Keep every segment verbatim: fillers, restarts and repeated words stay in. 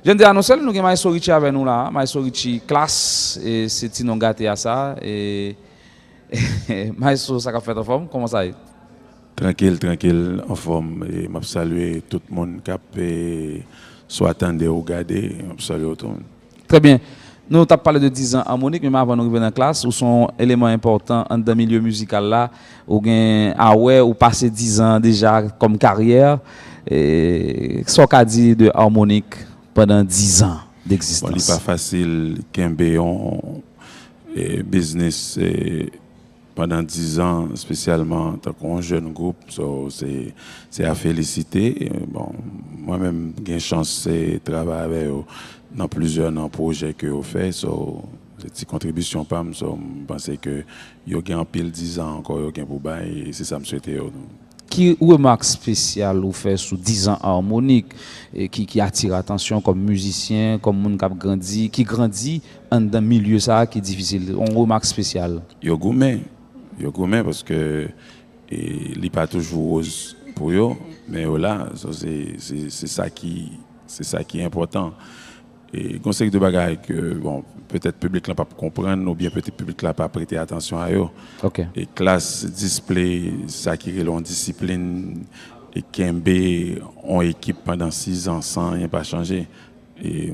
Jan m te anonse l, nou gen Maestro Richie avè nou la. Maestro Richie Class, e se ti non gate a sa. E Maestro, sa k ap fèt, anfòm? Kòman sa ye? Trankil, trankil, anfòm. E m ap salye tout moun k ap, e, swa tande ou gade. M ap salye w tou. Trè byen. Nou t ap pale de dizan Harmonik, menm avan nou rive nan Class, ou se yon eleman enpòtan anndan milye mizikal la. Ou gen, a wè, ou pase dizan deja kòm karyè. E, sa w ka di de Harmonik pandan dizan degzistans? Bon, li pa fasil kenbe yon, e, biznis, e, pandan dizan, espesyalman tankou yon jèn gwoup. So, se, se a felisite. Bon, mwen menm, gen chans, e, travay avè yo nan plizyè nan pwojè ke yo fè. So, se ti kontribisyon pa m. So, m panse ke yo gen anpil dizan ankò yo gen pou bay, e se sa m swete yo. Ki remak espesyal ou fè sou dizan Harmonik, e ki, ki atire atansyon kòm mizisyen, kòm moun k ap grandi, ki grandi anndan milye sa a ki difisil? Yon remak espesyal. Yo goumen. Yo goumen paske, e, li pa toujou woz pou yo, men yo la. So, se, se, se sa ki, se sa ki enpòtan. E gen yon seri de bagay ke, bon, petèt piblik la p ap konprann, oubyen petèt piblik la pa prete atansyon a yo. Ok. E Class display sa ki rele yon disiplin, e kenbe yon ekip pandan sizan san anyen pa chanje. E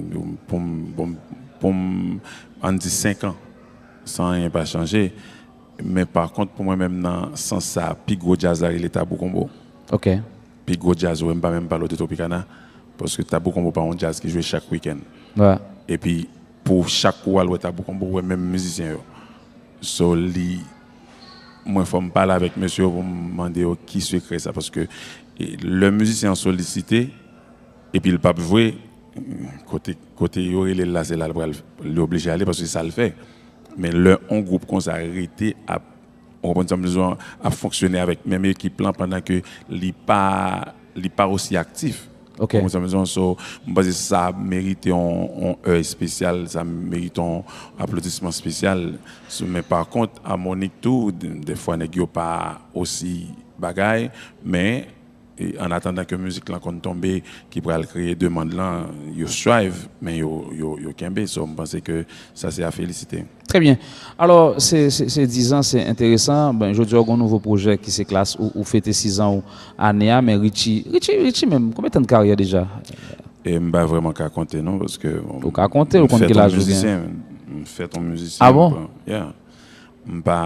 pou m, bon, pou m, ann di senk an, san anyen pa chanje. Men pa kont, pou mwen menm, nan sans sa, pi gwo djaz la rele Tabou Konbo. Ok. Pi gwo djaz, ou wè, m pa menm pale w de Tropicana, paske Tabou Konbo pa yon djaz ki jwe chak wikenn. Epi, pou chak kou w al wè Tabou Konbo, ou wè menm mizisyen yo. So, li, mwen, fò m pale avèk mesye yo pou m mande yo ki sekrè sa, paske, e, lè mizisyen an solisite, epi l p ap jwe, kote, kote yo rele l la, se la l pral, li oblije ale, paske se sa l fè. Men lè yon gwoup konsa rete ap, ou konprann sa m di w, ap fonksyone avèk menm ekip lan pandan ke li pa, li pa osi aktif. Ok. Ou konprann sa m di w? So, m panse sa merite yon, yon è espesyal, sa merite yon aplodisman espesyal. So, men pa kont, Harmonik tou, de, defwa nèg yo pa osi bagay, men e, an atandan ke mizik lan konn tonbe, ki pral kreye demann lan, yo strive, men yo, yo, yo kenbe. So, m panse ke sa se a felisite. Trè byen. Alò, se, se, se dizan, se enteresan. Ben, jodi a, w gen yon nouvo pwojè ki se Class, ou, ou fete sizan w ane a, men Richie, Richie, Richie menm, konbyen tan de karyè deja? E m pa vrèman ka konte non, paske, bon, ou ka konte, ou konn ki laj ou gen. M fèt yon mizisyen, m fèt yon mizisyen. Ah bon? Yeah. M pa,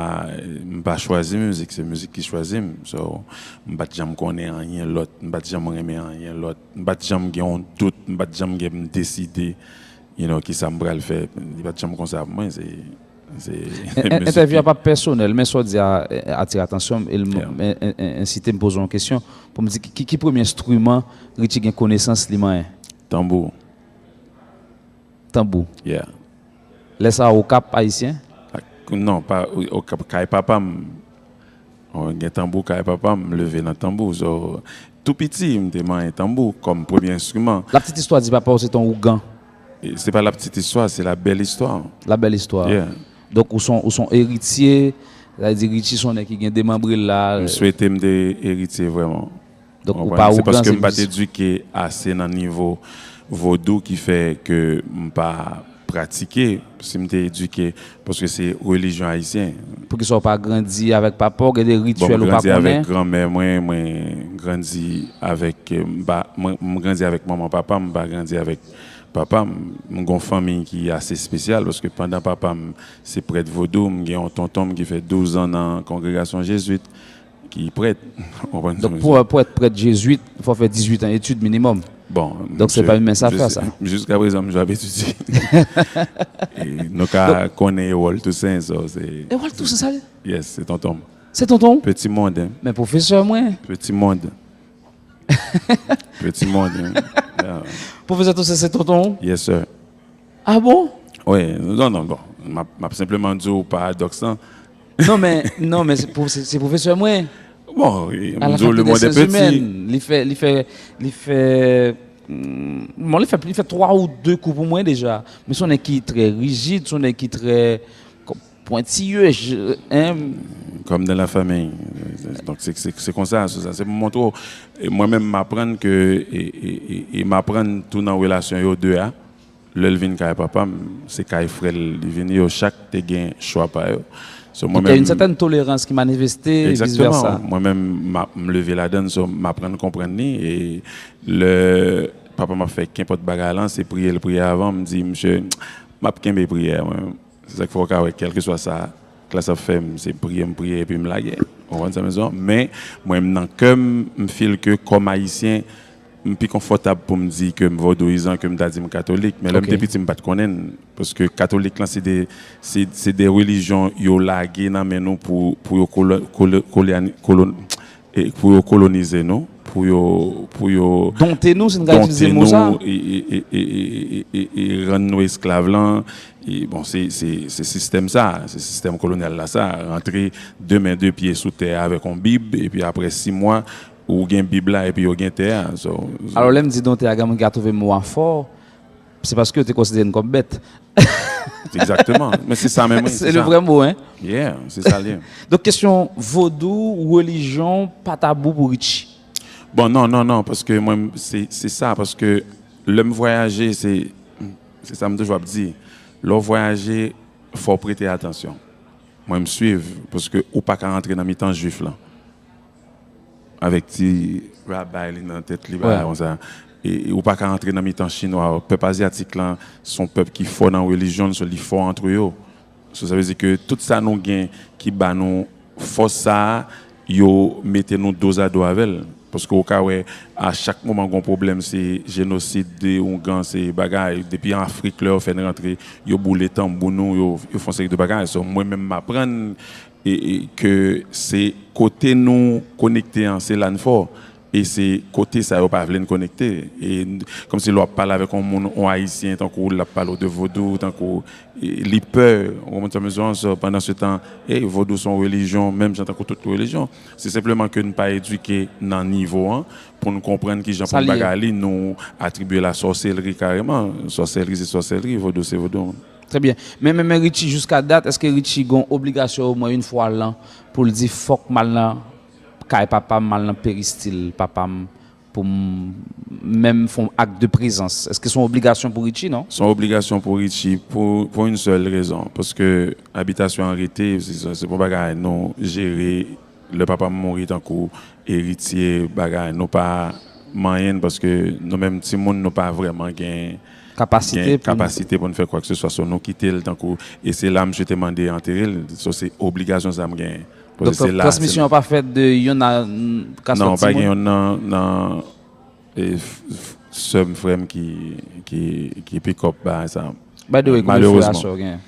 m pa chwazi mizik, se mizik ki chwazi m. So, m pa t janm konnen anyen lòt, m pa t janm renmen anyen lòt, m pa t janm gen yon dout, m pa t janm gen m deside, you know, ki sa m pral fè. Li pa t janm konsa pou mwen, se, se, entèvyou a pa pèsonèl, men sa w di a, e, atire atansyon m, e l, yeah, en-, en-, en-, ensite m poze yon kesyon pou m di ki, ki, ki premye enstriman Richie gen konesans li manyen? Tanbou. Tanbou. Yeah. Lè sa a, Okap ayisyen? Ak, non, pa, Okap, kay papa m. Mwen gen tanbou kay papa m, m leve nan tanbou. So, tou piti, m te manyen tanbou kòm premye enstriman. Laptitistwa di papa w se t on ougan. E se pa laptitistwa, se la bèl istwa. La bèl istwa. Yeah. Donk, ou son, ou son eritye, sa vle di Richie se on nèg ki gen demanbre l la. M swete m te eritye vrèman. Donk, ou pa ougan, se plis. Ou konprann? Se paske m pa t edike ase nan nivo vodou ki fè ke m pa pratike. Si m te edike, paske se relijyon ayisyen. Poukisa w pa grandi avèk papa w, gen de rityèl ou pa konnen? Bon, m grandi avèk granmè mwen, mwen grandi avèk, m pa, mwen, m grandi avèk manman papa m, m pa grandi avèk papa m. M gen yon fanmi ki ase espesyal, paske pandan papa m se prèt vodou, m gen yon tonton m ki fè douz an nan kongregasyon jezwit. Ki prèt. Donk, pou, pou èt prèt jezwit, fò w fè dizuit an etid minimòm. Bon, donk, se pa yon mens afè, sa. Jiskaprezan, m ap etidye. E nou ka konnen Erol Toussaint, so, se... Erol Toussaint, sa l ye? Yes, se tonton m. Se tonton w? Petit monde, hein. Men pwofesè mwen. Petit monde. Petit monde, hein. Yeah. Pwofesè Toussaint, se tonton w? Yes, sir. Ah bon? Wi, non, non, bon. M ap, m ap senpleman di w paradòks lan. Non, men, non, men se pwo-, se, se pwofesè mwen. Bon, m di w, le monde est petit. Li fè, li fè, li fè, mm, bon, li fè, li fè twa ou de kou pou mwen deja. Men se yon nèg ki trè rijid, se yon nèg ki trè pwentiye, hein. Comme dans la famille. Donk, se, se, se konsa, sou sa. Se pou montre w. E mwen menm, m aprann ke, e, e, e, e m aprann tou nan relasyon yo de a. Lè l vin kay papa m, se kay frè l li vini. Yo chak te gen chwa pa yo. So, mwen menm, te gen yon sètèn tolerans ki manifeste, e vice versa. Egzakteman. Mwen menm, m a, m leve ladan l, so, m aprann konprann li. E lè papa m ap fè kenpòt bagay lan, se priye l priye avan, m di, "Misye, m ap kenbe priyè, mwen." Se sa k fè w ka wè, kèlkeswa sa Klass ap fè m, se priye m priye epi m lage. Ou konprann sa m di w? Men, mwen, m nan kè m, m feel ke kòm Ayisyen, m pi konfòtab pou m di ke m vodouyizan ke m ta di m katolik. Men lè m te piti, m pa t konnen l. Paske katolik lan, se de, se, se de relijyon yo lage nan men nou pou, pou yo kolo-, kolo-, koloni-, kolon-, e pou yo kolonize nou, pou yo, pou yo donte nou, si n ka itilize mo sa, e, e, e rann nou esklav lan. E, bon, se, se, se sistèm sa, se sistèm kolonyal la sa, rantre de men de pye sou tè a avèk yon bib, epi apre sis mwa, ou gen bib la, epi yo gen tè a. So, so. Alò, lè m di donte a, gen moun ki ka twouve mo a fò, se paske yo te konsidere n kòm bèt. Egzakteman. Men se sa menm, wi, se sa. Se le vrè mo, hein? Yeah, se sa l ye. Donk, kesyon vodou, relijyon, pa tabou pou Richie? Bon, non, non, non, paske mwen, se, se sa, paske lè m vwayaje, se, se sa m toujou ap di. Lè w vwayaje, fò w prete atansyon. Mwen, m swiv, paske ou pa ka rantre nan mitan jwif lan avèk ti rabay li nan tèt li, bagay konsa. E, e ou pa ka rantre nan mitan chinwa yo. Pèp azyatik lan se yon pèp ki fò nan relijyon l, so li fò antre yo. So, sa vle di ke tout sa nou gen ki ba nou fòs sa a, yo mete nou dozado avè l. Paske ou ka wè, a chak moman gon pwoblèm, se jenosid, de oungan, se bagay. Depi an Afrik, lè yo fè n rantre, yo boule tanbou nou, yo, yo fè yon seri de bagay. So, mwen menm, m aprann e, e, ke se kote nou konekte an, se la n fò. E se kote sa yo pa vle n konekte. E n-, kòmsi lè w ap pale avèk yon moun, yon Ayisyen, tankou l ap pale w de vodou, tankou, e, li pè, ou konprann sa m bezwen, so, pandan se tan, e, vodou se yon relijyon, menm jan tankou tout relijyon. Se senpleman ke n pa edike nan nivo an, pou n konprann kijan pou n bagay li, nou atribye la sòselri kareman. Sòselri se sòselri, vodou se vodou. Trè byen. Men, men, men Richie, jiska dat, èske Richie gon obligasyon omwen yon fwa lan pou l di, "Fòk m al nan kay papa m, m al nan peristil papa m pou m menm fè yon ak de prezans"? Èske se yon obligasyon pou Richie, non? Se yon obligasyon pou Richie, pou, pou yon sèl rezon. Paske abitasyon an rete, se, se, se pou bagay nou jere lè papa m mouri tankou eritye, bagay, nou pa manyen l paske nou menm timoun, nou pa vrèman gen kapasite gen pou kapasite pou n fè kwakeseswa. So, nou kite l tankou, e se la misye te mande antere l. So, se obligasyon sa m genyen. Paske se la, se transmisyon an pa fèt de yonn a, n-, klas lòt timoun? Non, pa gen yonn nan, nan, e, f-, f-, sè m, frè m ki, ki, ki pick up bagay sa. By the way, konbyen frè a sè w genyen?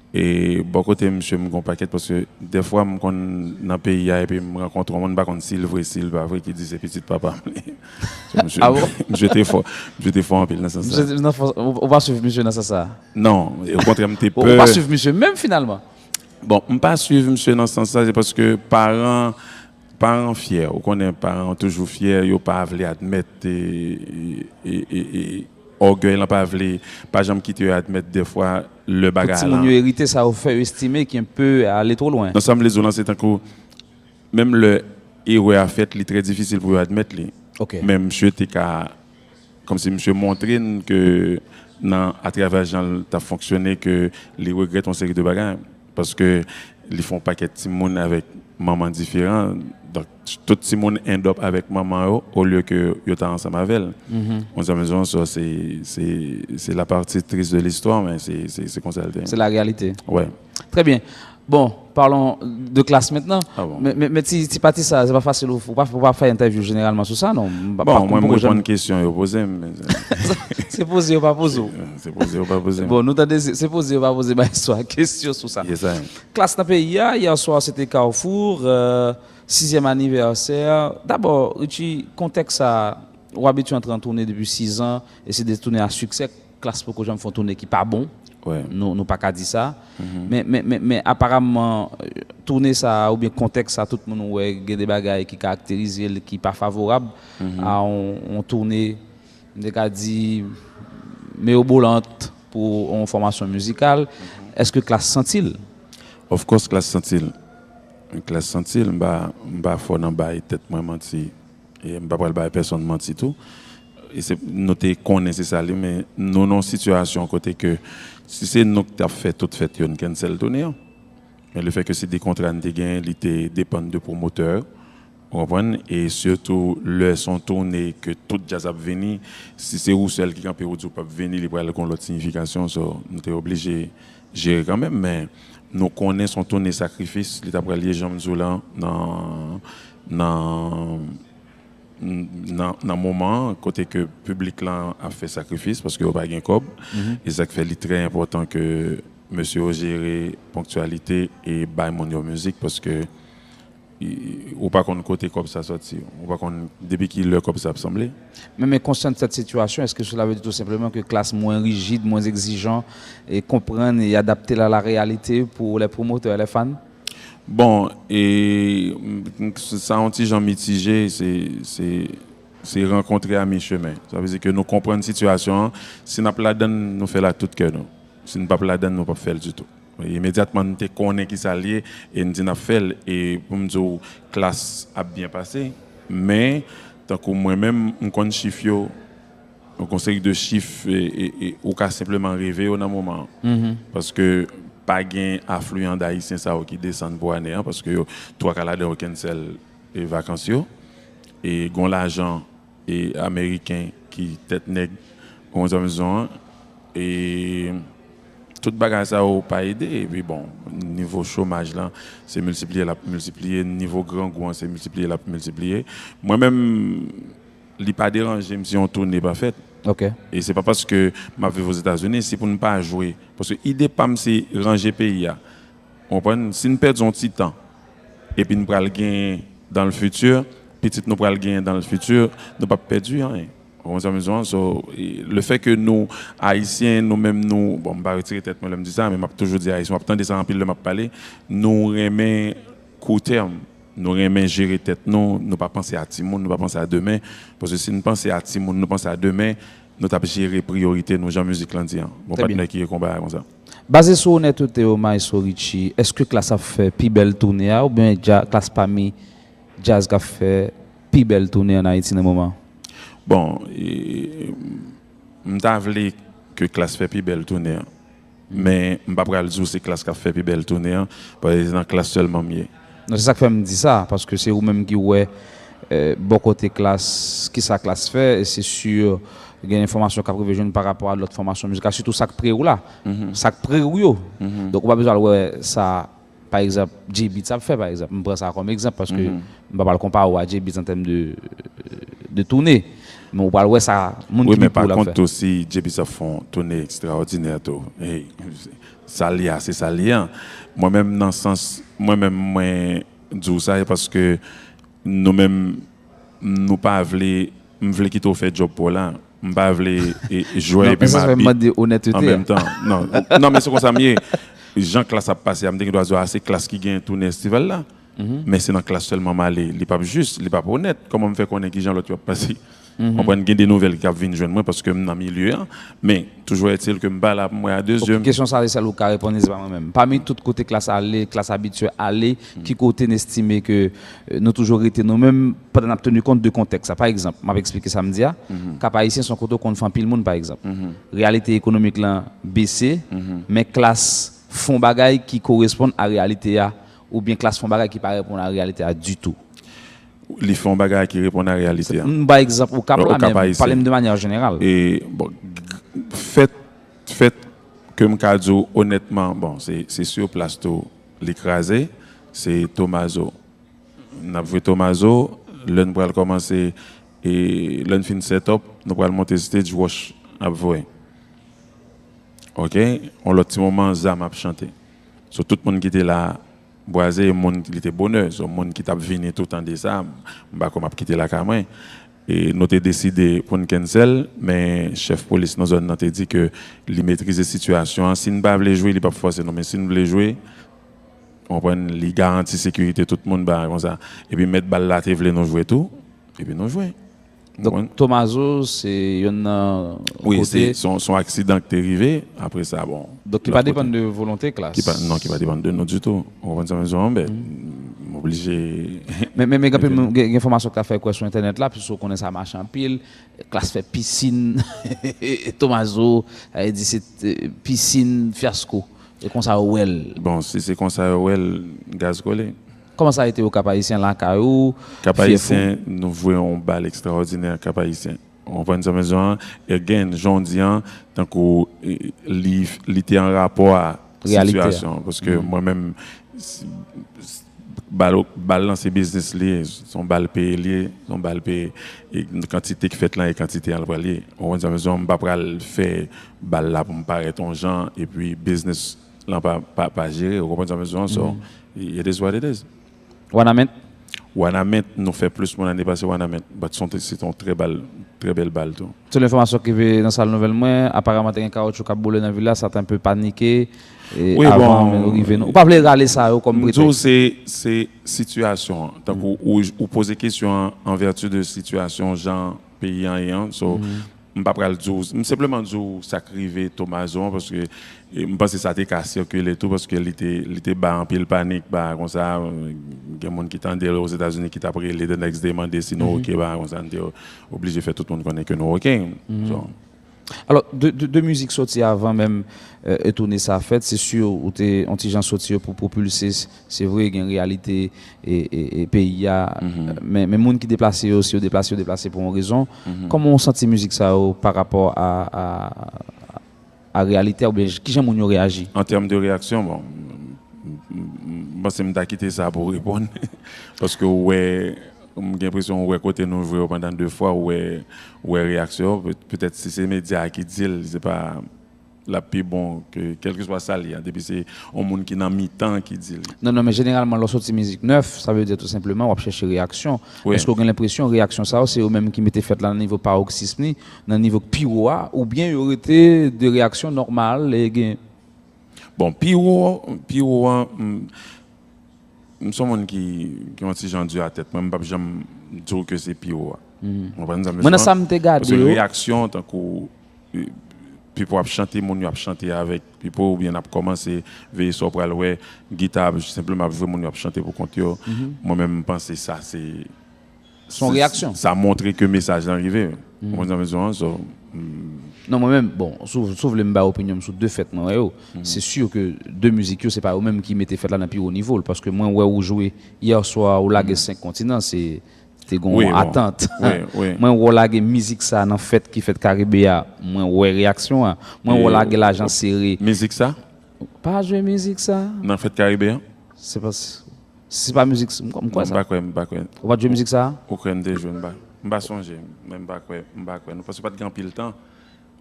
E bò kote misye, m gon pakèt, paske dèfwa m konn nan peyi a epi m rankontre yon moun, m pa konn si l vre, si l pa vre, ki di se pitit papa m li. So, misye, ah bon? Misye te fò, misye te fò anpil nan sans sa. Misye te, nan fò, ou, ou pa swiv misye nan sans sa? Non, okontrè, m te pè. Ou pa swiv misye menm finalman? Bon, m pa swiv misye nan sans sa, se paske paran Paran fyè, ou konnen paran toujou fyè, yo pa vle admèt, e, e, e, e, e, ògèy lan pa vle, pa janm kite yo admèt dèfwa lè bagay lan. Tout timoun yo erite sa yo fè yo estime ki enpe ale two lwen. Non, sa m vle di w lan, se tankou, menm lè erè a fèt, li trè difisil pou yo admèt li. Ok. Men misye te ka kòmsi misye montre n ke nan, atravè jan l t ap fonksyone, ke li regrèt yon seri de bagay. Paske li fè yon pakèt timoun avèk manman diferan. Donk, tout timoun end up avèk manman yo, olye ke yo ta ansanm avè l. Mhm. Ou konprann sa, se, se, se la partie triste de l'histoire, men se, se, se konsa l te ye. C'est la réalité. Wè. Très bien. Bon, parlons de classe maintenant. Ah bon. Men, men, men ti, ti pati sa, se pa fasil, ou, ou pa, ou pa fè entèvyou jeneralman sou sa, non? M pa, bon, pa, mwen, m reponn kesyon yo poze m, men se poze yo pa poze w. Se poze yo pa poze m. Bon, nou tande, se, se poze yo pa poze Maestro a kesyon sou sa. Yes, I. Classe nan peyi a, yè swa se te Carrefour, euh, sizyèm anivèsè. Dabò, Richie, kontèks sa, ou abitye antre an toune depi sis an, e se de toune a siksè. Klass poko janm fè yon toune ki pa bon. Wi. Nou, nou pa ka di sa. Mhm. Men, men, men, men aparamman, euh, toune sa a oubyen kontèks sa a, tout moun wè gen de bagay ki karakterize l ki pa favorab, mhm, a yon, yon toune, m te ka di, mirobolant pou yon fòmasyon mizikal. Mhm. Èske Klass santi l? Of course, Klass santi l. Klass santi l, m pa, m pa fò nan bay tèt mwen manti. E m pa pral bay pèsonn manti tou. E se, nou te konnen se sa li, men nou nan yon sitiyasyon kote ke si se nou ki t ap fè tout fèt yo, n cancel toune an. Men le fè ke se de kontra n te genyen, li te depann de pwomotè, ou konprann? E sitou lè se yon toune ke tout djaz ap vini, si se ou sèl ki kanpe ou di w p ap vini, li pral gen yon lòt siyifikasyon, so nou te oblije jere kanmenm, men nou konnen se yon toune sakrifis, li ta pral ye jan m di w la, nan, nan, nan, nan moman an, kote ke piblik lan ap fè sakrifis, paske yo pa gen kòb, e sa k fè li trè enpòtan ke mesye yo jere ponktyalite e bay moun yo mizik, paske i- ou pa konn kote kòb sa sòti, ou pa konn depi ki lè kòb sa ap sanble. Men, men conscient de cette situation, est-ce que cela veut dire tout simplement que Klass moins rigide, moins exigeant, et comprendre et adapter à la réalité pour les promoteurs et les fans? Bon, e m- m- sa yon ti jan mitije, se se se rankontre a mi chemen. Sa vle di ke nou konprann sitiyasyon an, si n ap ladann, nou fè l ak tout kè nou. Si n p ap ladann, nou p ap fè l ditou. Imedyatman, n te konnen ki sa l ye e n di n ap fè l. E pou m di w, Klass ap byen pase. Men, tankou mwen menm, m konn chif yo, yon seri de chif e, e, e ou ka senpleman reve yo nan moman an. Paske pa gen afliyan d Ayisyen sa yo ki desann pou ane an, paske yo, twa ka ladan yo cancel e vakans yo. E gon lajan e ameriken ki tèt nèg, ou konprann sa m di w an, e tout bagay sa yo pa ede. Epi bon, nivo chomaj lan, se miltipliye l ap miltipliye, nivo grangou an, se miltipliye l ap miltipliye. Mwen menm, li pa deranje m si yon toune pa fèt. Ok. E se pa paske m ap viv Ozetazini, si pou n pa jwe. Paske ide pa m se ranje peyi a. Ou konprann? Si n pèdi yon ti tan, epi n pral genyen dans le futur, pitit nou pral genyen dans le futur, nou p ap pèdi anyen. Ou konprann sa m di w an? So, e, le fè ke nou, Ayisyen, nou menm nou, bon, m pa retire tèt mwen lè m di sa, men m ap toujou di Ayisyen, w ap tande sa anpil lè m ap pale, nou renmen kou tèm, nou renmen jere tèt nou, nou pa panse a timoun, nou pa panse a demen, paske si n panse a timoun, nou panse a demen, nou t ap jere priyorite nou, jan mizik lan di an. Bon, Trè byen. Patnè ki ye konba a konsa. Baze sou onètete w, Maestro Richie, èske Klass ap fè pi bèl toune a, oubyen dja, Klass pami djaz k ap fè pi bèl toune ann Ayiti nan moman an? Bon, e, m ta vle ke Klass fè pi bèl toune an. Men m pa pral di w se Klass k ap fè pi bèl toune an, paske se nan Klass sèlman m ye. Non, se sa k fè m di sa, paske se ou menm ki wè, eh, bò kote Klass, kisa Klass fè, e se si gen enfòmasyon k ap rive jwenn pa rapò a lòt fòmasyon mizikal, sitou sa k pre w la. Sa k pre w yo. Donk, ou pa bezwen al wè sa, pa egzanp, J-Beatz ap fè, pa egzanp. M pran sa kòm egzanp, paske m pa pral konpare w a J-Beatz an tèm de, de toune. Men ou pral wè sa moun Wi, ki men pi pre pa w la ap kont fè. Tou, si J-Beatz ap fè yon toune ekstraòdinè tou, hey, sa l ye a, se sa l ye a. Mwen menm, nan sans, mwen menm, mwen di w sa, e paske nou menm, nou pa vle, m vle kite w fè djòb pa w la. M pa vle e, jwè Non, epi men sa fè m m abit mande onètete an a. Menm tan. Non, non, men se konsa m ye. Jan Klass ap pase a, m te gen dwa di w, a, se Klass ki gen toune estival la. Men se nan Klass sèlman m ale. Li p ap jis, li p ap onèt. Kòman m fè konnen ki jan lòt yo ap pase? Konprann, gen de nouvèl k ap vin jwenn mwen paske m nan milye an. Men, toujou ètil ke m pa la pou m wè a de zye m. Kesyon sa, se sèl ou ka reponn, se pa mwen menm. Pami tout kote Klass ale, Klass abitye ale, ki kote n estime ke, eh, nou toujou rete nou menm pandan n ap teni kont de kontèks la? Pa egzanp, m ap eksplike sa m di a. Kap Ayisyen se yon kote w konn fè anpil moun, pa egzanp. Reyalite ekonomik lan bese, men Klass fè yon bagay ki koresponn a reyalite a, oubyen Klass fè yon bagay ki pa reponn a reyalite a ditou. Li fè yon bagay ki reponn a reyalite a. M ba egzanp Okap Bon, la, Okap men Ayisyen. Pale m de manyè jeneral. E, bon, g- g- fèt, fèt ke m ka di w onètman, bon, se, se sur plas tou, li kraze, se Tomazo. N ap jwe Tomazo, lè n pral kòmanse, e lè n fin set up, nou pral monte stage, Wòch ap voye. Ok? Yon lòt ti moman, Zam ap chante. So, tout moun ki te la, Bwaze, moun, li te bonè, so, moun ki t ap vini tou tande sa, m pa kwè m ap kite lakay mwen. E nou te deside pou n cancel, men chèf polis nan zòn nan te di ke li metrize sitiyasyon an. Si n pa vle jwe, li p ap fòse nou, men si n vle jwe, w konprann, li garanti sekirite tout moun, bagay konsa. Epi mèt bal la te vle nou jwe tou, epi nou jwe. Donk, Tomazo, se yonn nan Wi, kote. Se yon, se yon aksidan ki te rive. Apre sa, bon. Donk, ki pa depann de volonte Klass. Ki pa, non, ki pa depann de nou ditou. Ou konprann sa m di w an, men Oblije. Men, men, men gen anpil moun, gen, gen enfòmasyon k ap fè kwè sou entènèt la, piske w konnen sa mache anpil. Klass fè pisin, Tomazo, sa vle di se, eh, pisin, fyasko. E konsa yo wè l. Bon, si se konsa yo wè l, gaz kole. Kòman sa rete yo, Kap Ayisyen, lakay ou, Kap Ayisyen, nou voye yon bal ekstraòdinè, Kap Ayisyen. Ou konprann sa m di an? Again, jan w di an, tankou, eh, li, li te an rapò a sitiyasyon an. Paske mwen menm, si, si, bal, bal lan se biznis li ye, se yon bal peye li ye, se yon bal peye, e kantite k fèt lan e kantite an l pral ye. Ou konprann sa m di an? M pa pral fè bal la pou m parèt yon jan, epi biznis lan pa, pa, pa jere. Ou konprann sa m di an? So, it is what it is. Wanament? Wanament, nou fè plis moun ane pase Wanament. But se yon, se yon trè bal, trè bèl bal tou. Selon enfòmasyon ki rive nan sal nouvèl mwen, aparaman te gen kawotchou k ap boule nan vil la, sa te enpe panike, e, avan menm rive nou. Ou pa vle rale sa yo kòm pretèks? M di w se, se sitiyasyon an. Tankou ou, ou poze kesyon an an vèti de sitiyasyon jan peyi an ye an. So, m pa pral di w, m senpleman di w sa k rive Tomazo an, paske, e, m panse sa te ka sikile tou, paske li te, li te bay anpil panik, bagay konsa, gen moun ki tande l Ozetazini ki t ap rele the next day mande si nou oke, bagay konsa, n te oblije fè tout moun konnen ke nou oke. So, Alò, de, de, de mizik soti avan menm, eh, e toune sa fèt, se si ou te yon ti jan soti yo pou pwopilse, se vre, gen reyalite e, e, e peyi a, men, men moun ki deplase yo, si yo deplase, yo deplase pou yon rezon. Kòman w santi mizik sa yo pa rapò a, a, a reyalite a, oubyen kijan moun yo reyaji? An tèm de reyaksyon, bon, m, m, m, m panse m ta kite sa pou w reponn. Paske w wè, m gen enpresyon w wè kote nou jwe yo pandan de fwa, w wè, w wè reyaksyon yo. Pe-, petèt si se medya a ki di l, se pa, l ap pi bon ke kèlkeswa sa l ye a, depi se yon moun ki nan mitan ki di l. Non, non, men jeneralman, lè w soti mizik nèf, sa vle di tou senpleman w ap chèche reyaksyon. Èske w gen lenpresyon reyaksyon sa yo, se yo menm ki mete fèt la nan nivo paroksis li, nan nivo k pi wo a, oubyen yo rete de reyaksyon nòmal e gen Bon, pi wo, pi wo an, m, m se yon moun ki, ki yon ti jan di a tèt mwen, m p ap janm di w ke se pi wo a. Ou konprann sa m di w? Mwen nan sa m te gade yo. Paske reyaksyon, tankou, eh, Pipo ap chante, moun yo ap chante avèk Pipo, oubyen n ap kòmanse veye sa w pral wè, gita ap senpleman ap jwe, moun yo ap chante pou kont yo. Mwen menm, m panse sa se Se yon reyaksyon. Sa montre ke mesaj lan rive. Ou konprann sa m di w an? So, mm. Non, mwen menm, bon, si w, si w vle m bay opinyon m sou de fèt mwen wè yo, se si ke de mizik yo, se pa yo menm ki mete fèt la nan pi wo nivo l, paske mwen wè ou jwe yè swa, ou lage Senk Kontinan, se, te gen yon atant. Mwen wè w lage mizik sa nan fèt ki fèt Karibe a, mwen wè reyaksyon an. Mwen wè w lage Lajan Sere. Mizik sa? Pa jwe mizik sa. Nan fèt Karibe an? Se pa, se pa mizik, m, m kwè sa. Non, m pa kwè, m pa kwè. Ou pa t jwe mizik sa? Ou kwè m te jwe, m pa, m pa sonje, men m pa kwè, m pa kwè. Nou, paske pa t gen anpil tan.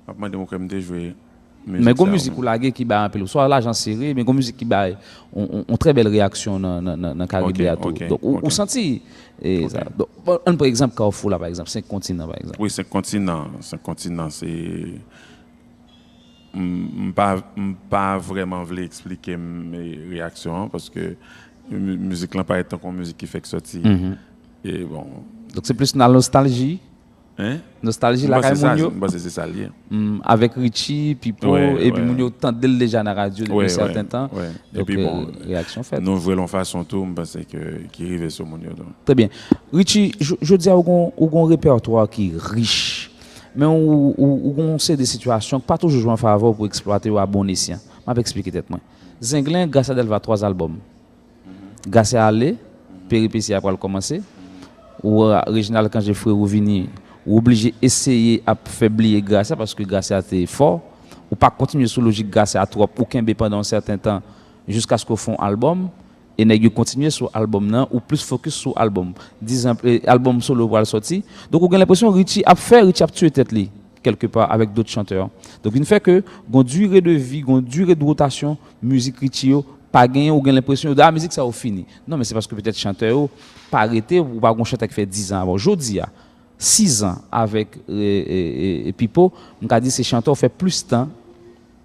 M ap mande m, ou kwè m te jwe mizik sa? Men gon mizik ou lage ki bay anpil. Swa Lajan Sere, men gon mizik ki bay on, on, on trè bèl reyaksyon nan, nan, nan, nan Karibe a tou. Donk, ou, ou santi, e, sa. Donk, bon, ann pran egzanp Kafou la, pa egzanp, Senk Kontinan, pa egzanp. Wi, Senk Kontinan. Senk Kontinan, se M, m pa, m pa vrèman vle eksplike m, e, reyaksyon an, paske mi-, mizik lan parèt tankou yon mizik ki fèk sòti. E bon. Donk, se plis nan nostalji? Hein? Nostalji lakay moun yo? M panse se sa l ye. Mm, avèk Richie, Pipo, epi moun yo tande l deja nan radyo depi yon sèten tan. Donk, e, reyaksyon fèt. Nou jwe l yon fason tou, m panse ke, ki rive sou moun yo tou. Trè byen. Richie, j-, jodi a, ou gon, ou gon repètwa ki rich. Men ou, ou, ou gon seri de sitiyasyon k pa toujou jwe an favè w pou eksplwate yo a bon esyan. M ap eksplike tèt mwen. Zenglen, Gracia Delva, twa albòm. Gracia ale, peripesi a pral kòmanse. Ou, Reginald Cangé, frè ou vini, ou oblije eseye ap fè bliye Gracia, paske Gracia te fò. Ou pa kontinye sou lojik Gracia twòp, ou kenbe pandan yon sèten tan, jiskaske w fè yon albòm. E nèg yo kontinye sou albòm nan, ou plis fokis sou albòm. Dizan, e, albòm solo pral sòti. Donk, ou gen lenpresyon Richie ap fè, Richie ap tiye tèt li, kèlkepa, avèk dòt chantè. Donk, vin fè ke gon dire de vi, gon dire de wotasyon mizik Richie yo pa genyen, ou gen lenpresyon yo di, a, mizik sa yo fini. Non, men se paske petèt chantè yo pa rete, ou pa gon chantè ki fè dizan avè w. Jodi a, sizan avèk, e, e, e, e Pipo, m ka di se chantè w fè plis tan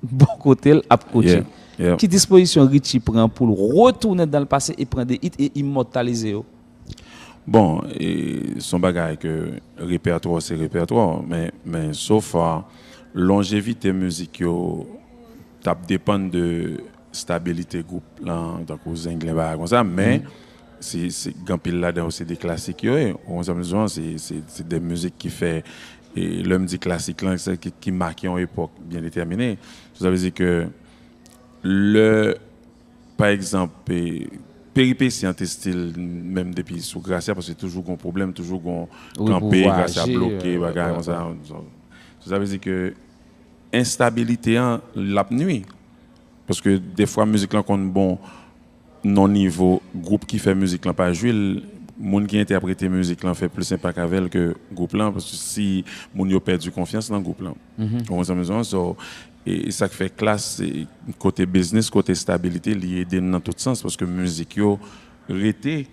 bò kote l ap kotche. Yeah, yeah. Ki dispozisyon Richie pran pou l retounen dan le pase e pran de hit e imòtalize yo? Bon, e, se yon bagay ke repètwa se repètwa, men, men so far, lonjevite mizik yo t ap depann de stabilite gwoup lan, tankou Zenglen, bagay konsa, men se, se, gen anpil ladan yo, se de klasik yo ye. Ou konprann sa m di w, se, se, se de mizik ki fè, e lè m di klasik lan, se ki, ki make yon epòk byen detèmine. Sa vle di ke lè, pa egzanp, e, peripesi ant estil, menm depi sou Gracia, paske toujou gon pwoblèm, toujou gon kanpe, Gracia bloke, bagay konsa. Sa vle di ke enstabilite an, l ap nwi. Paske defwa mizik lan konn bon nan nivo gwoup ki fè mizik lan pa jwi l, moun ki entèprete mizik lan fè plis enpak avè l ke gwoup lan, paske si moun yo pèdi konfyans nan gwoup lan. Ou konprann sa m di w? So, e, e sa k fè Klass, e, kote biznis, kote stabilite, li ede n nan tout sans, paske mizik yo rete,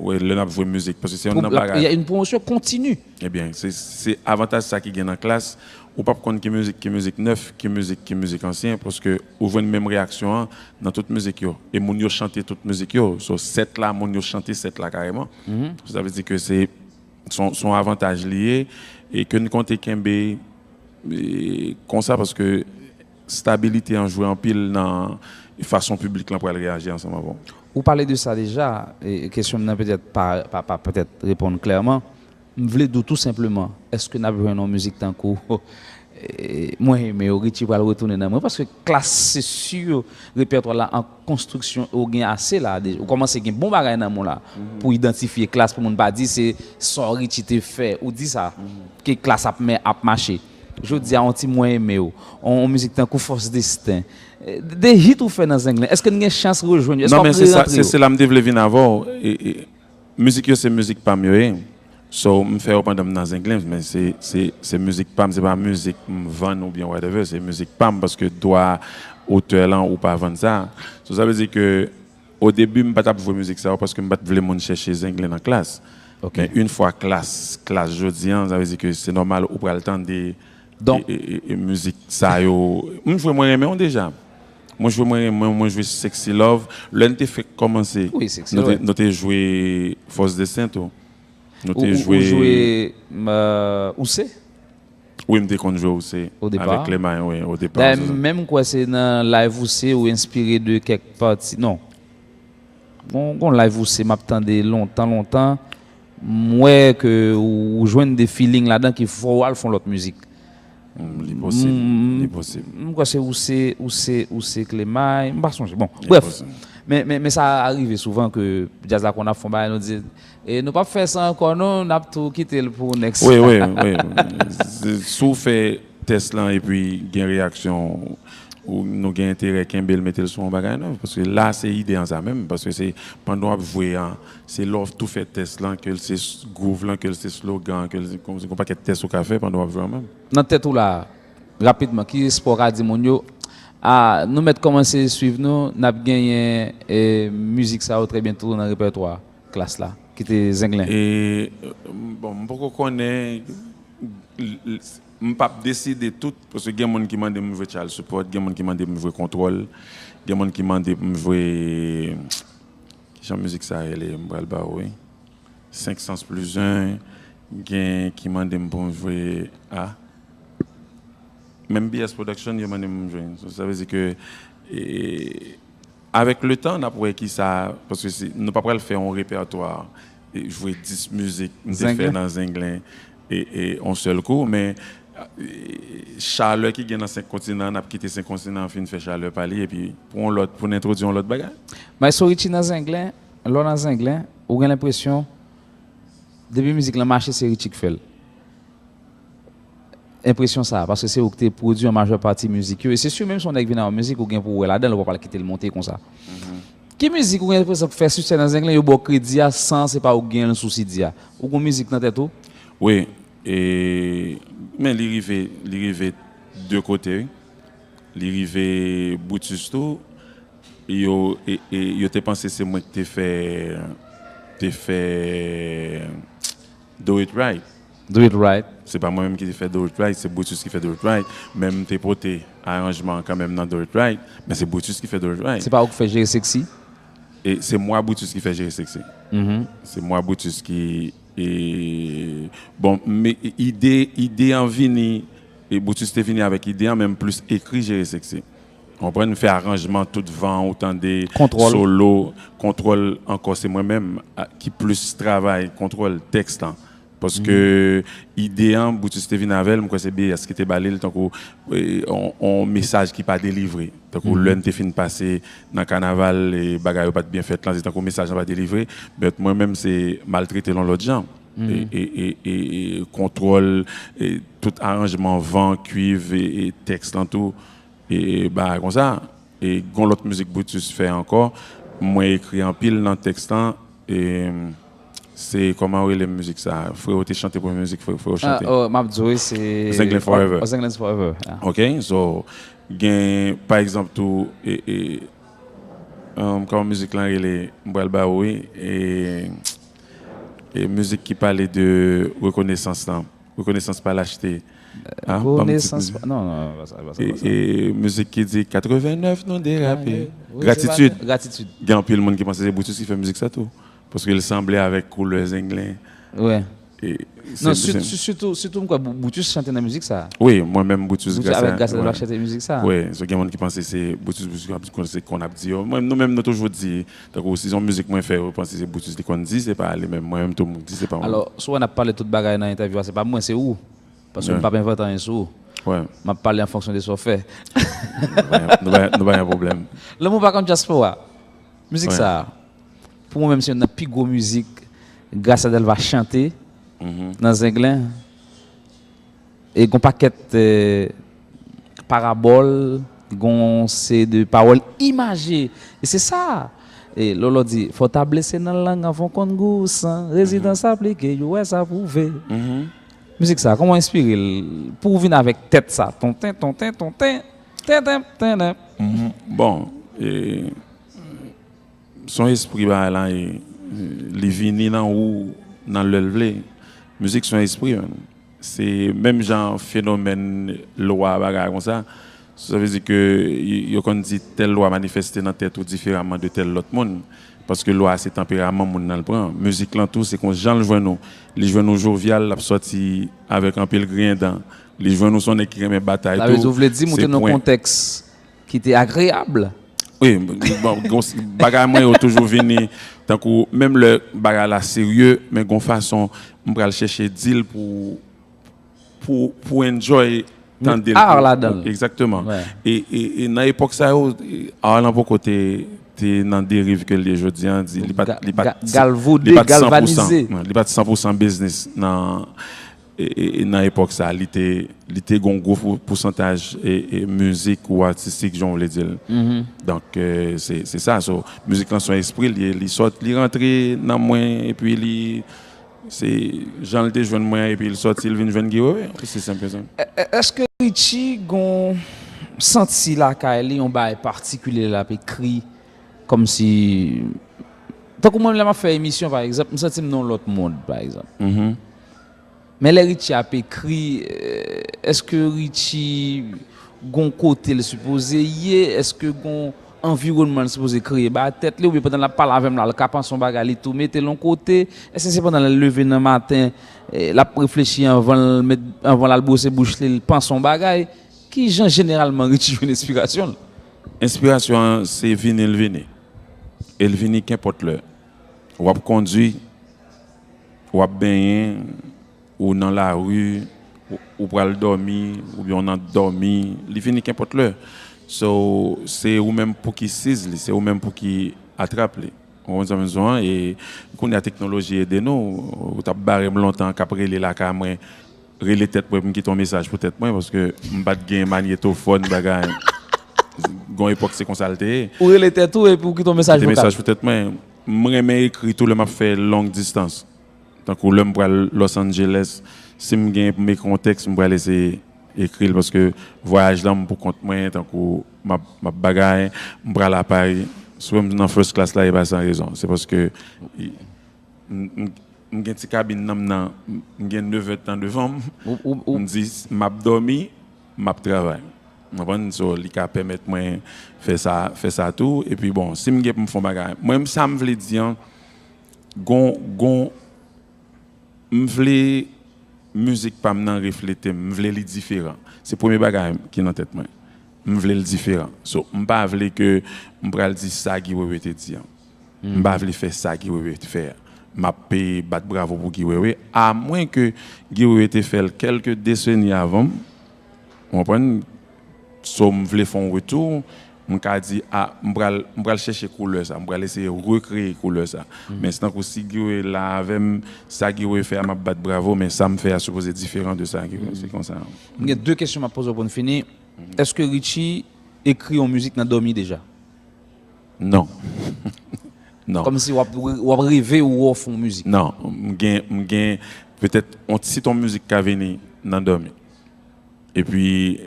wè, lè n ap jwe mizik, paske se youn nan bagay. Il y a une promotion continue. Ebyen, se, se avantaj sa ki gen nan Klass, ou p ap konn ki mizik, ki mizik nèf, ki mizik, ki mizik ansyen, paske ou jwenn menm reyaksyon an nan tout mizik yo. E moun yo chante tout mizik yo. So, sèt la, moun yo chante sèt la kareman. Sa vle di ke se, se yon, se yon avantaj li ye, e ke n konte kenbe, e, konsa, paske stabilite an jwe anpil nan fason piblik lan pral reyaji ansanm avè w. Ou pale de sa deja, e kesyon m nan petèt pa, pa, pa petèt reponn klèman. M vle di w tou senpleman, èske n ap jwenn yon mizik tankou, e, Mwen Renmen w, Richie pral retounen nan mwen, paske Klass, se si, repètwa la an konstriksyon, ou gen ase la, de, ou kòmanse gen bon bagay nan men w la, pou idantifye Klass, pou moun pa di se sa Richie te fè, ou di sa, ke Klass ap, ap mache. Jodi a, yon ti Mwen Renmen w, yon, yon mizik tankou Fòs Desten, e, de hit ou fè nan Zenglen, èske n gen chans rejwenn yo? Èske w ap rerantre yo? Non, men se sa, se, se la m te vle vin avè w. E, e, mizik yo se mizik pa m yo ye. So, m fè yo pandan m nan Zenglen, men se, se, se mizik pa m, se pa mizik m vann oubyen whatever, se mizik pa m, paske dwa otè lan, ou pa vann sa. So, sa vle di ke o debi, m pa t ap jwe mizik sa yo, paske m pa t vle moun chèche Zenglen nan Klass. Men yon fwa Klass, Klass jodi an, sa vle di ke se nòmal ou pral tande e, e, e, e mizik sa yo. M jwe Mwen Renmen w deja. Mwen jwe Mwen Renmen w, mwen jwe Sexy Love. Lè n te fèk kòmanse, nou te, nou te jwe Fòs Desten tou. Nou te jwe. Ou, ou, ou jwe, euh, Ouse? Wi, m te konn jwe Ouse. Avèk Clemay, wi, o depa. Dayè, m menm kwè se nan live Ouse ou enspire de kèk pati. Non. Gon, gon live Ouse m ap tande lontan, lontan. M wè ke ou, ou jwenn de feeling ladan ki fè w al fè yon lòt mizik. Mm, li posib, li posib. M kwè se Ouse, Ouse, Ouse Clemay, m pa sonje. Bon, brèf. Men, men, men sa rive souvan ke djaz la konn ap fè yon bagay, nou di, e nou p ap fè sa ankò non, n ap tou kite l pou next. Wi, wi, wi. Si w fè tès lan epi gen reyaksyon, ou nou gen enterè kenbe l, mete l sou yon bagay nèf. Paske la, se ide an sa menm. Paske se pandan w ap jwe an, se lè w tou fè tès lan, ke l se s-, groove lan, ke l se slogan, ke l se, kòmsi gon pakèt tès ou ka fè pandan w ap jwe an menm. Nan tèt ou la, rapidman, ki espwa w ka di moun yo, a, nou mèt kòmanse swiv nou, n ap genyen, e, mizik sa yo trè byento nan repètwa Klass la, ki te Zenglen? E, bon, m poko konnen, l-, l-, m p ap deside tout, paske gen moun ki mande m jwe Child Support, gen moun ki mande m jwe Kontwòl, gen moun ki mande m jwe, ki jan mizik sa rele, m pral ba ou, wi. Senk Sans Plis En, gen ki mande m pou m jwe, a, menm B S Production, yo mande m jwe. So, sa vle di ke, e, avèk letan, n ap wè kisa, paske se, nou pa pral fè yon repètwa, e, jwe dis mizik m te fè nan Zenglen, e, e, yon sèl kou, men, e, chalè ki gen nan Senk Kontinan, n ap kite Senk Kontinan an fin fè chalè pa li, epi pou yon lòt, pou n entwodui yon lòt bagay. Maestro Richie nan Zenglen, lè w nan Zenglen, ou gen lenpresyon, depi mizik lan mache, se Richie k fè l. Enpresyon sa, paske se ou ki te pwodui an majè pati mizik yo. E se si menm si yon nèg vin ak yon mizik, ou gen pou w wè ladan l, ou pa pral kite l monte konsa. Ki mizik ou gen enpresyon k fè siksè nan Zenglen, yo ba w kredi a, san se pa ou k genyen l sou C D a? Ou gon mizik nan tèt ou? Wi, e, men li rive, li rive de kote, wi. Li rive Brutus tou. Yo, e, e, yo te panse se mwen ki te fè, te fè Do It Right. Do It Right. Se pa mwen menm ki te fè Do It Right, se Brutus ki fè Do It Right. Men m te pote aranjman an kanmenm nan Do It Right, men se Brutus ki fè Do It Right. Se pa ou ki fè Jere Sexy? E se mwa Brutus ki fè Jere Sexy. Se mwa Brutus ki, e, bon, men ide, ide an vini, e Brutus te vini avèk ide an, men m plis ekri Jere Sexy. Konprann, m fè aranjman, tout van ou tande, solo, kontwòl ankò, se mwen menm a- ki plis travay kontwòl tèks lan. Paske ide an, Brutus te vin avè l, m kwè se B S ki te ba li l, tankou e, on, on mesaj ki pa delivre. Tankou lè n te fin pase nan kanaval, e, bagay yo pa t byen fèt lan, se tankou mesaj lan pa delivre. But mwen menm, se maltrete l yon lòt jan. E, e, e, e, e kontwòl, e, tout aranjman van, kuiv, e, e tèks lan tou, e, e bagay konsa. E gon lòt mizik Brutus fè ankò, mwen ekri anpil nan tèks lan, e se kòman yo rele mizik sa? Freo te chante premye mizik, Freo, Freo chante. Oh, m ap di w, se Zenglen Forever. Zenglen Forever. Yeah. Ok, so, gen, pa egzanp, tou, e, e, um, kòman mizik lan rele, m pral ba ou, wi, e, e mizik ki pale de rekonesans lan. Rekonesans pa lachte. Ah, ban m ti- Rekonesans pa. Non, non, pa sa, pa sa, E, pa sa. E mizik ki di katrevennèf nou derape. Wi, Gratitid. Gratitid. Gen anpil moun ki panse se Brutus ki fè mizik sa tou. Paske l sanble avèk koulè Zenglen. Wè. E Non, se- sitou, sitou, sitou m kwè Bou- Brutus chante nan mizik sa. Wi, mwen menm Brutus Brutus Grasa. Avèk Grasa Wi. Delva chante mizik sa. Wi, so gen moun ki panse se Brutus, Brutus, Brutus, se konn ap di yo. Mwen, nou menm, nou toujou di, tankou si se yon mizik mwen fè, yo panse se Brutus li konn di, se pa li menm. Mwen menm tou, m di, se pa mwen. Alò, sou wè n ap pale tout bagay nan entèvyou a, se pa mwen, se ou. Paske Wi. M p ap envante anyen sou ou. Wi. M ap pale an fonksyon de sa w fè. Nou pa gen- nou pa gen- nou pa gen pwoblèm. Lanmou pa konn dyaspora. Mizik Wi. Sa a, pou mwen menm, se youn nan pi gwo mizik Grasa Delva chante Mhm. nan Zenglen. E gon pakèt eh, parabòl, gon se de pawòl imaje. E se sa. E Lolo di, fò ta blese nan lang anvan w konn gou san. Rezidans aplike, U S A pwouve. Mhm. Mizik sa, kòman w enspire l pou w vin avèk tèt sa? Tonten, tonten, tonten, tenten, tenten. Mhm. Bon, e, se yon espri bagay la, e, li vini nan ou, nan lè l vle. Mizik se yon espri, menm. Se menm jan fenomèn lwa bagay konsa. Sa vle di ke y- yo konn di tèl lwa manifeste nan tèt ou diferaman de tèl lòt moun. Paske lwa se tanperaman moun nan l pran. Mizik lan tou, se kon jan l jwenn ou. Li jwenn ou jovyal, l ap sòti avèk anpil griyen dan. Li jwenn ou se yon nèg ki renmen batay Sa tou. vle di, ou vle di, moute nan yon kontèks ki te agreyab. Wi, bon, gon- bagay mwen yo toujou vini, tankou, menm lè bagay la serye, men gon fason m pral chèche di l pou, pou, pou enjoy tande l. Met art ladan l. Egzakteman. Wè. E, e, e nan epòk sa yo, art lan poko te, te nan deriv ke l ye jodi an, di, li pa t- li pa t- Ga- galvaude, li pa t san pou san. galvanize. Wi, li pa t san pou san biznis nan e, e, e nan epòk sa, li te, li te gon gwo pou- pousantaj e, e mizik ou atistik, jan w vle di l. Donk, e, se se sa. So, mizik lan se yon espri, li, li sòt, li rantre nan mwen, epi li, se jan l te jwenn mwen, epi l sòti, l vin jwenn Guy Wewe. Osi senp ke sa. E- e- Èske Richie gon santi lakay li, yon bagay patikilye l ap ekri, kòmsi, tankou mwen, lè m ap fè emisyon, pa egzanp, m santi m nan yon lòt mond, pa egzanp. Mhm. Men lè Richie ap ekri, eh, èske Richie gon kote l sipoze ye? Èske gon anviwònman l sipoze kreye ba tèt li? Oubyen pandan l ap pale avè m la, l ka panse yon bagay, li tou mete l yon kote? Èske se pandan l leve nan maten, eh, l ap reflechi anvan l met, anvan l al bwose bouch li, l panse yon bagay? Ki jan jeneralman Richie jwenn enspirasyon l? Enspirasyon an, se vini l vini. E l vini kenpòt lè. W ap kondui, w ap benyen, ou nan lari, ou, ou pral dòmi, oubyen w nan dòmi, li vini kenpòt lè. So, se ou menm pou ki siz li, se ou menm pou ki atrap li. Ou konprann sa m di w an? E kounye a teknoloji ede nou. Ou t ap bare m lontan k ap rele lakay mwen, rele tèt mwen pou m kite yon mesaj pou tèt mwen, paske m pa t gen manyetofòn, bagay. Gon epòk se konsa l te ye. Ou rele tèt ou epi ou kite yon mesaj Kite vokal. Mesaj pou tèt mwen. M renmen ekri tou lè m ap fè long distans. Tankou lè m pral Los Angeles, si m gen pou m ekri yon tèks, m pral eseye ekri l, paske vwayaj lan m pou kont mwen, tankou m ap, m ap bagay, m pral a Pari. Si w wè m nan first class la, e pa san rezon. Se paske m, m, m gen ti kabin nan m nan, m gen nèf èdtan devan m. Ou, ou, ou, M di, m ap dòmi, m ap travay. Ou konprann? So, li ka pèmèt mwen fè sa, fè sa tou. Epi bon, si m gen pou m fè yon bagay. Mwen, sa m vle di an, gon, gon, m vle mizik pa m nan reflete m. M vle li diferan. Se premye bagay ki nan tèt mwen. m vle l diferan. So, m pa vle ke m pral di sa Guy Wewe te di an. M pa vle fè sa Guy Wewe te fè a. M ap pe bat bravo pou Guy Wewe, amwen ke Guy Wewe te fè l kèlke deseni avan m. Ou konprann? So, m vle fè yon retou, m ka di, a, m pral, m pral chèche koulè sa, m pral eseye rekreye koulè sa. Men se tankou si Guy Wewe la avè m, sa Guy Wewe fè a, m ap bat bravo, men sa m fè a sipoze diferan de sa Guy Wewe. Se konsa. M gen de kesyon m ap poze w pou n fini. Èske Richie ekri yon mizik nan dòmi deja? Non. Non. Kòmsi w ap, w ap reve ou w fè yon mizik? Non. M gen, m gen petèt yon ti ton mizik ka vini nan dòmi. Epi,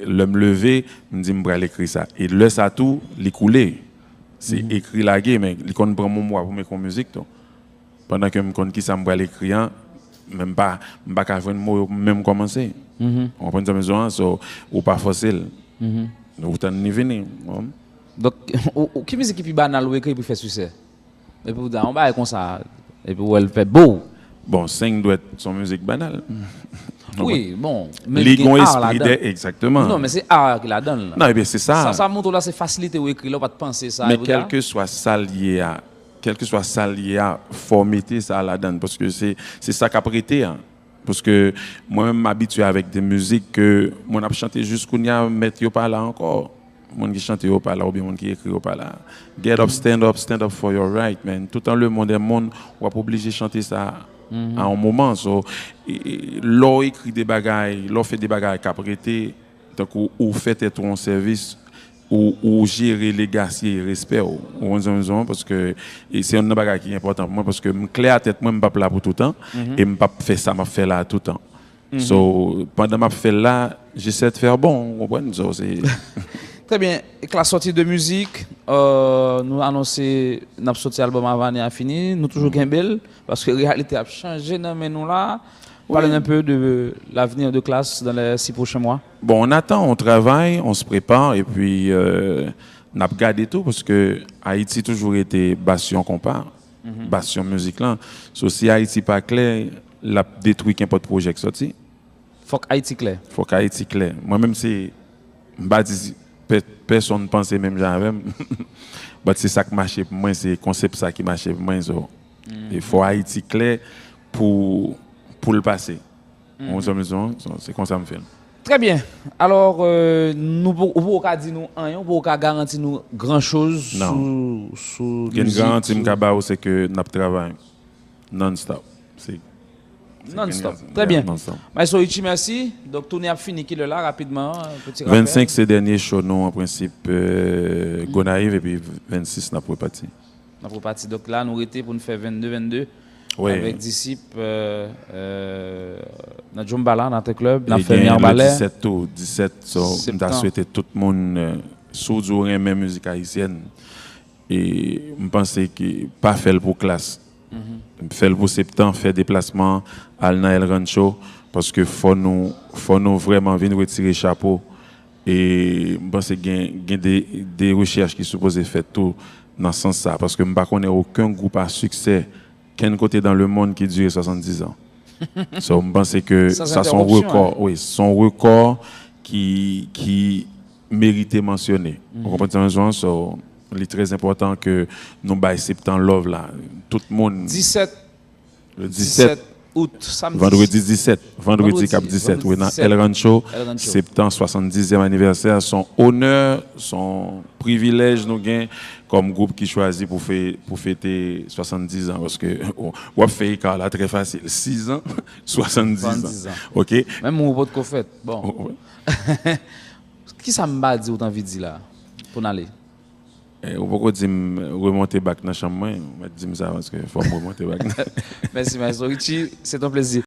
lè m leve, m di m pral ekri sa. E lè sa tou, li koule. Se ekri lage, men li konn pran m yon mwa pou m ekri yon mizik tou. Pandan ke m konn kisa m pral ekri an, men m pa, m pa ka jwenn mo yo pou m menm kòmanse. Ou konprann sa m bezwen an? So, ou pa fòse l. Ou tann li vini. Donk, ou, ou, ki mizik ki pi banal ou ekri pou fè siksè? Epi ou di, a, yon bagay konsa, epi ou wè l fè bow. Bon, Senk Dwèt se yon mizik banal. Wi, bon, men li gen art ladan. Egzakteman. Non, men se art ki ladan l. Non, ebyen, se sa. Sa, sa montre w la, se fasilite ou ekri la, ou pa t panse sa. Men kèlkeswa sa l ye a, kèlkeswa sa l ye a, fò w mete sa ladan l, paske se, se sa k ap rete a. Paske mwen menm, m abitye avèk de mizik ke mwen ap chante jis kounye a, mèt yo pa la ankò. Moun ki chante yo pa la, oubyen moun ki ekri yo pa la. Get up, stand up, stand up for your right, man. Tout dans le monde, e moun, w ap oblije chante sa a yon moman. So, e, e, lè w ekri de bagay, lè w fè de bagay k ap rete, tankou ou fè tèt ou yon sèvis, ou, ou jere legacy e respè w. Ou konn sa m di w, paske e se youn nan bagay ki enpòtan pou mwen, paske m klè a tèt mwen, m p ap la pou toutan, e m p ap fè sa m ap fè la a toutan. So, pandan m ap fè l la, j'essaie de faire bon, ou konprann? So, se Très bien. Klass sòti de mizik, euh, nou anonse n ap sòti album avan ane a fini, nou toujou kenbe l, paske reyalite ap chanje nan men nou la. Parlez un peu de l'avenir de Klass dans les six prochains mois. Bon, on attend, on travaille, on se prépare, epi euh, n ap gade tou, paske Ayiti toujou rete basyon konpa, basyon mizik lan. So, si Ayiti pa klè, l ap detwi kenpòt pwojè k sòti. Fòk Ayiti klè. Fòk Ayiti klè. Mwen menm se, m pa di pè, pèsonn panse menm jan avè m. But se sa k mache pou mwen, se konsèp sa ki mache pou mwen. So, e fò Ayiti klè pou, pou l pase. Ou konprann sa m di w? So, se konsa m fè l. Très bien. Alò, euh, nou, ou poko ka di nou anyen, ou poko ka garanti nou gran choz sou, sou mizik. Gen garanti m ka ba ou, se ke n ap travay non-stop. Se Non-stop. Très bien. Maestro Richie, mèsi. Donk, toune ap fini kilè la, rapidman, ti rapèl. Vennsenk se dènye show nou, an prensip, euh, Gonayiv, epi vennsis n ap repati. N ap repati. Donk la, nou rete pou n fè vennde, vennde avèk Disip, euh, euh, nan Djombala, nan Art Club, n ap fè Mibalè. Disèt tou, disèt, so, m ta swete tout moun, euh, si w di w renmen mizik ayisyèn, e m panse ke pa fè l pou Klass. Fè l pou Septan, fè deplasman, al nan El Rancho, paske fò nou, fò nou vrèman vin retire chapo. E m panse gen, gen de, de rechèch ki sipoze fèt tou nan sans sa, paske m pa konnen okenn gwoup a siksè kenn kote dans le monde ki dire swasanndizan. So, m panse ke sa se yon rekò, wi, se yon rekò ki, ki merite mansyone. Ou konprann sa m di w? So, li trè enpòtan ke nou bay Septan love la. Tout moun. Disèt, disèt out, samdi. Vandredi disèt. Vandredi k ap disèt, wi, nan El Rancho, Septan swasanndizyèm anivèsè. Se yon onè, se yon privilèj nou gen kòm gwoup ki chwazi pou fè, pou fete swasanndizan, paske w ap fè eka la trè fasil. Sizan, swasanndizan. Ok? Menm ou potko fèt. Bon. Kisa m pa di ou t anvi di la pou n ale? Eh, ou poko di m remonte bak nan chanm mwen, ou mèt di m sa, paske fò m remonte bak nan. Mèsi, Maestro Richie, se t on plezi.